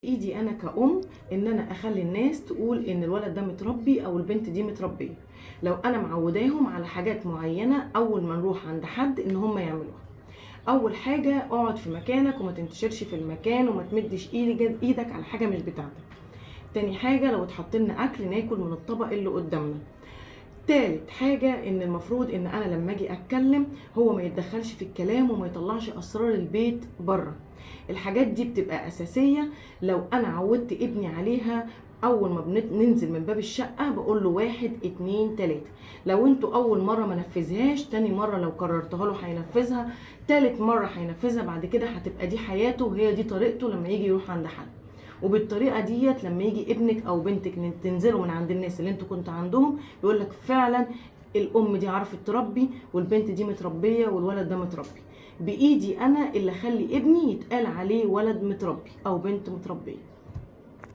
ايدي انا كأم ان انا اخلي الناس تقول ان الولد ده متربي او البنت دي متربيه، لو انا معوداهم على حاجات معينة اول ما نروح عند حد ان هم يعملوها. اول حاجة اقعد في مكانك وما تنتشرش في المكان وما تمدش ايدك على حاجة مش بتاعتك. تاني حاجة لو اتحط لنا اكل ناكل من الطبق اللي قدامنا. تالت حاجة ان المفروض ان انا لما اجي اتكلم هو ما يتدخلش في الكلام وما يطلعش اسرار البيت بره. الحاجات دي بتبقى اساسية لو انا عودت ابني عليها. اول ما بننزل من باب الشقة بقول له 1 2 3. لو انتوا اول مرة ما نفذهاش، تاني مرة لو كررتها له هينفذها، تالت مرة هينفذها، بعد كده هتبقى دي حياته وهي دي طريقته لما يجي يروح عند حد. وبالطريقه ديت لما يجي ابنك او بنتك تنزلوا من عند الناس اللي انتوا كنتوا عندهم يقول لك فعلا الام دي عرفت تربي، والبنت دي متربيه، والولد ده متربي. بايدي انا اللي اخلي ابني يتقال عليه ولد متربي او بنت متربيه.